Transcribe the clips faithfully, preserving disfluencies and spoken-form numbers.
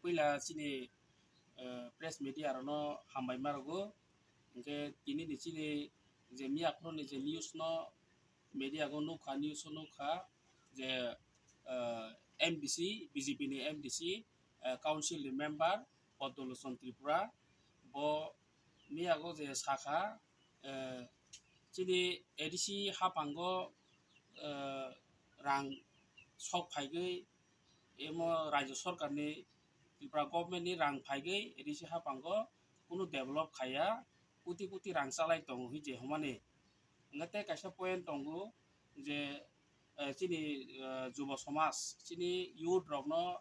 puila chini, eh, press media rokno hambai ma rwgo. Hinkhe tini ni chini je miyakhorokni je news no media go nukha, news o nukha je, eh, M D C, B J P ni M D C, eh, council ni member Padma Lochon Tripura, bo miyago je sakha, eh, chini A D C haphango, eh, rang sok phaigwi, emo Rajya Sarkarni, Tripura government ni rang phaigwi A D C haphango kunu develop khaiya, koti koti rang chalai tongo hwnwi je hwnmani. Hwnkhe tei kaisa point tongo je, eh, chini, eh, jubo somaj, chini youth rokno,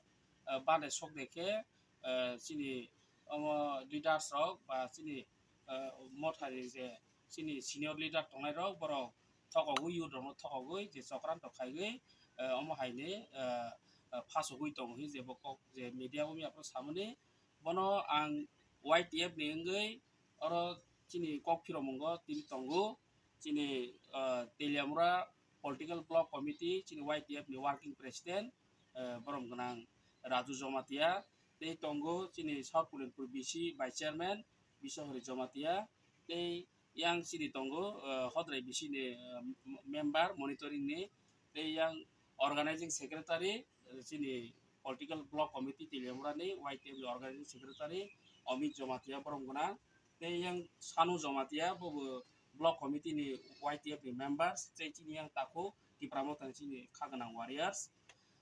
eh, bade sok de khe, eh, chini omo leaders rok ba chini, eh, mothani je chini senior leader tongnai rok, borok thokogwi youth rokno thokogwi je chokranto khaiwi, eh, omo haini, eh, eh, phasogwi tongo hwnwi je bo kok je media o miyaphano samani. Bono ang Y T F ni wngwi oro chini kok phiromungo tini tongo. Chini, ah, Teliamura Political Block Committee, chini Y T F ni working president, eh, borom gwnang Raju Jomatia, tei tongo chini South Pulinpur B C vice chairman Biswahari Jomatia, tei yang chini tongo, eh, Hodrai B C ni, eh, member monitoring ni, tei yang organizing secretary, eh, chini political block committee Teliamura ni Y T F ni organizing secretary Amit Jomatia borom gwnang, tei yang Sanu Jomatia bo bo block committee ni Y T F ni members, tei chini yang takhuk Tipra Motha ni chini kha gwnang warriors.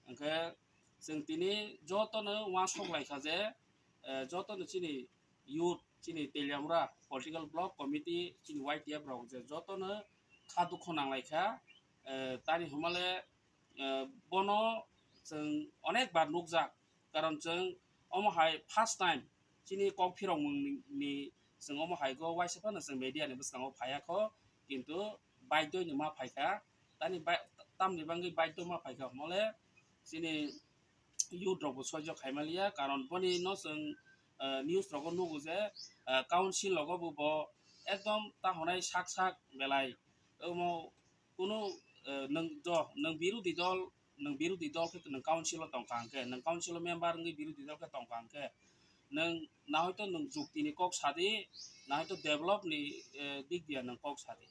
Hwnkhe chwng tini jotono uansuk lai kha je, eh, jotono chini youth, chini Teliamura Political Block Committee, chini Y T F rok je jotono kha dukho nanglai kha, eh, tani hwnmale, eh, bono chwng onek bar nukjak, karon chwng omo hai first time chini kok phirokmung ni, ni chwng omo hai go waisa phano chwng media ni bwskango phaiya kho, kintu baidoi ni ma phaikha, tani bai-, tamni bangwi baidoi ma phaikha hwnmale chini youth rok bo soijo khaimaliya, karon boni no chwng, eh, news rogo nugo je, eh, council rogo bo, bo ekdom ta honai sak sak belai omo kunu, eh, nwng jo, nwng birodhi dol, nwng birodhi dol khe nwng council o tongkha hwnkhe, nwng council o member wngwi birodhi dol khe tongkha hwnkhe, nwng na hoito nwng jukti ni kok sadi, na hoito develop ni, eh, dik diya nwng kok sadi.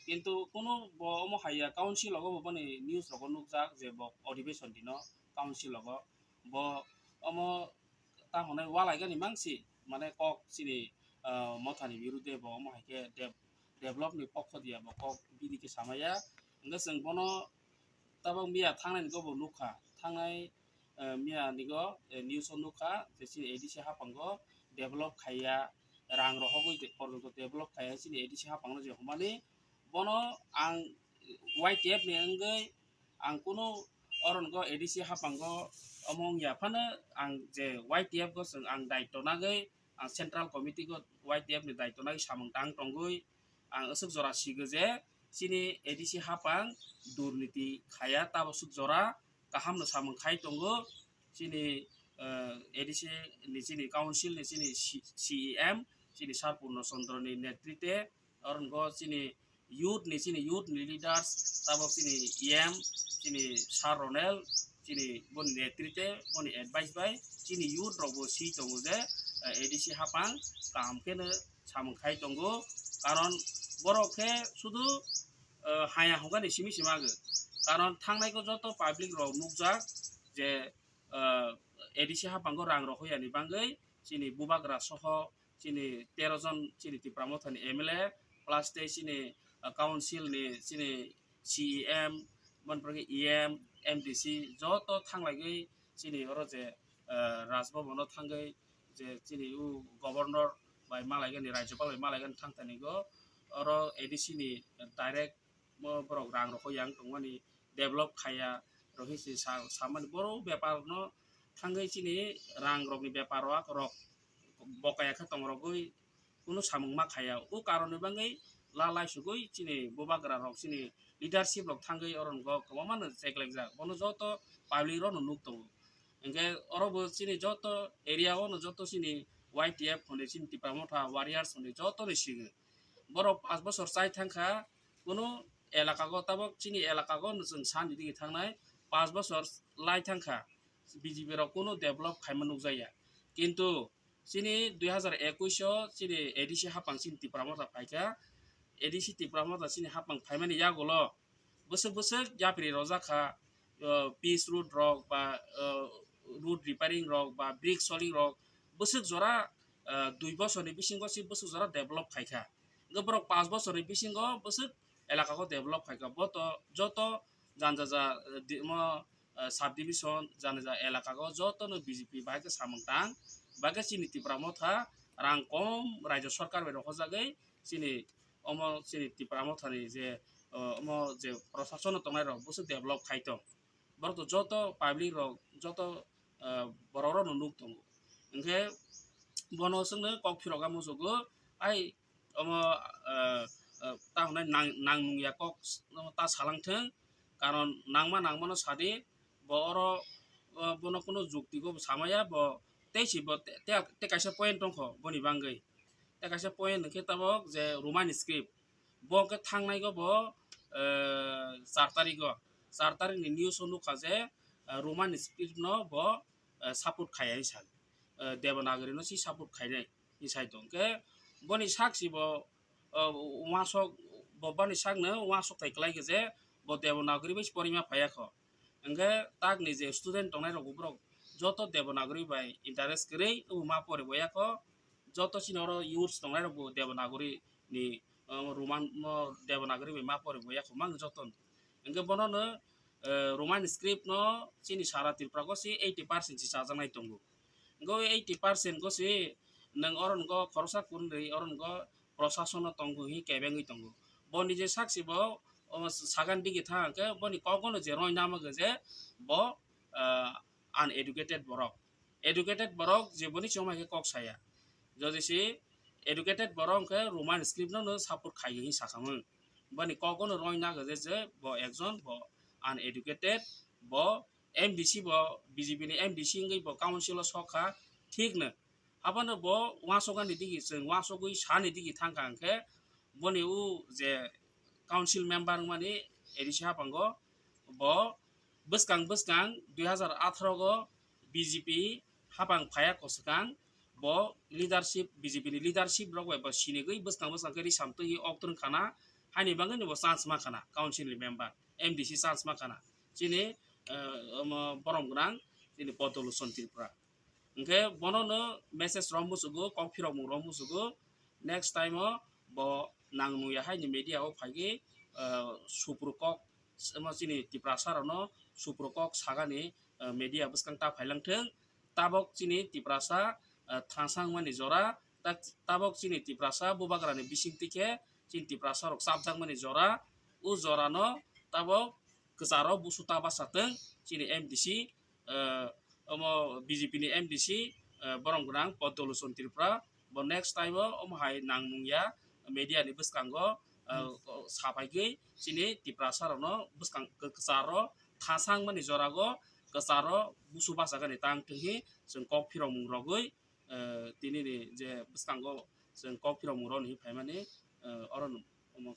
Kintu kunu bo omo haiya, council rogo bo boni news rogo nukjak je bo adhibeshon dino council rogo bo omo ta hwnwi walaigani mangsi, mane kok chini, ah, mothani birudhe bo omo hai khe dev-, develop ni pokho diya bo kok bini khe samaya. Hwnkhe chwng bono tabok miya thangnai ni go bo nukha, thangnai, eh, miya ni go, eh, news o nukha je chini A D C haphango develop khaiya, rang rohogwi de-, porjonto develop khaiya chini A D C haphango je hwnmani. Bono ang Y T F ni wngwi ang kunu oron go A D C haphango omo wngya phano ang je Y T F go chwng ang daityo nagwi, ang central committee go Y T F ni daityo nagwi samung tang tongwi ang aswk jora sigo je chini A D C haphang durniti khaya, tabaswk jora kaham no samung khai tongo chini, eh, A D C ni chini council ni chini C-, C E M chini Sir Purno Chandra ni netrite, oron go chini youth ni, chini youth ni leaders, tabok chini E M, chini Sir Ronel, chini boni netrite, boni advice bai chini youth rok bo si tongo je, eh, A D C haphang kaham khe no samung khai tongo, karon borok khe sudu, eh, haya hongani simi sima go, karon thangnai go joto public rok nukjak je, eh, A D C haphango rang rohoyani bangwi chini bubagra soho chini tero jon chini Tipra Mothani M L A plus tei chini, ah, council ni chini C E M, mani pore khe E M, M D C joto thanglaigwi chini oro je, ah, Raj Bhavan o thangwi je chini o governor bai malaigani, rajyapal bai malaigani thangthani go oro A D C ni direct mo borok rang rokho yang tongmani, develop khaiya rokhe se sa-, samani borok bepar no thangwi chini rang rokni bepar rok, rok bokaya khe tong rogwi kunu samung ma khaiya. O karon ni bagwi la laisugwi chini bubagra rok, chini leadership rok thangwi oron go kwbangma no cheklekjak, bono joto public rok no nuk tongo. Hinkhe oro bo chini joto area o no joto chini Y T F hwnwi chini Tipra Motha warriors hwnwi joto ni sigo. Borok panch bochor chai thangkha, kunu elaka go, tabok chini elaka go no chwng sandi digi thangnai, panch bochor lai thangkha, B J P rok kunu develop khaima nukjakya. Kintu chini dui hazar ekush o chini A D C hapang chini Tipra Motha phaikha. A D C Tipra Motha chini hapang phaimani yagulo bwswk bwswk yapri rojak kha, uh, pitch road rok ba, uh, road repairing rok ba brick soling rok bwswk jora, uh, dui bosorni bisingo si bwswk jora develop khaikha. Hwnkhe borok panch bosorni bisingo bwswk elakao develop khaikha. Bo to joto janja ja, uh, di-, mo, uh, subdivision janja ja elakao jotono B J P bai khe samung tang, bai khe chini Tipra Motha rang kom raijyo sarkar bai rohorjagwi chini omo chini Tipra Mothani je, uh, omo je prosasono tongnai rok bwswk develop khai tong. Borok to joto public rok joto, uh, borok rokno nuk tongo. Hwnkhe bono chwngno kok phirok muchungo, ai omo, uh, uh, ta hwnai nang, nang nung ya kok s-, no ta salang thung, karon nangma nangmano sadi, bo oro, uh, bono kunu jukti bo samaya, bo tei si bo te, te, te kaisa point tongkho boni bagwi. Tei kaisa point hwnkhe tabok je Roman script. Bo hwnkhe thangnai go bo, eh, char tarik o. Char tarik ni news o nukha je, eh, Roman script no bo, eh, support khaiya hinsa. Eh, Devanagari no si support khainai hinsa tong. Hwnkhe boni sak si bo, eh, uansuk bo bani sak no uansuk thai kwlai khe je bo Devanagari bai si porima phaiya kho. Hwnkhe takni je student tongnai rok borok joto Devanagari bai interest kwrwi wngma pori boya kho, joto chini oro youths tongnai rok bo Devanagari ni, uh, Roman, mo Devanagari bai ma pori boya kho mang joto. Hwnkhe bono no, uh, Roman script no chini sara Tripura go si eighty percent si chajaknai tongo. Hwnkhe o eighty percent go si nwng oro go khoroksa kunui oro go prosason no tongo hi kebengwi tongo. Bo nije sak si bo, o, sagan digi thang khe boni kok no je roi nama khe je bo, ah, uneducated borok. Educated borok je boni chongma khe kok saya. Jodi si educated borok khe Roman script no, no support khai hi sakhamung. Boni kok no roi na khe je, je bo ekjon bo uneducated, bo M D C bo B J P ni M D C wngwi bo council o sok kha, thik no. Abono bo uansukani digi, chwng uansugwi sani digi thangkha hwnkhe, boni o je council member wngmani A D C haphango, bo bwskang bwskang dui hazar atharo go B J P haphang phaiya kwswkang, bo leadership, B J P ni leadership rok bai bo sinigwi bwskang bwskang khe ri samtwi ok twrwng khana, haini bagwi no bo chance ma khana council ni member, M D C chance ma khana. Chini, eh, omo borom gwnang chini Poddo Lochon Tripura. Hwnkhe bono no message rok muchungo, kok phirokmung rok muchungo. Next time o bo nang nungya hai ni media o phaigwi, eh, supru kok, omo chini Tiprasa rok no supru kok sagani, eh, media bwskang ta phailang thung. Tabok chini Tiprasa, eh, thangsang mani jora, ta-, tabok chini Tiprasa bubagra ni bising twi khe chini Tiprasa rok chapjak mani jora, o jora no tabok kwcharo busu ta basa tong chini M D C, eh, omo B J P ni M D C, eh, borom gwnang Poddo Lochon Tripura, bo next time o omo hai nang nungya media ni bwskango, eh, hmm, sapaigwi chini Tiprasa rok no bwskang kwcharo thasang mani jora go kwcharo busu basa gani tang thung hi chwng kok phirokmung rogwi, eh, tini ni je bwskango chwng kok phirokmung rok ni phaimani, eh, oro no omo.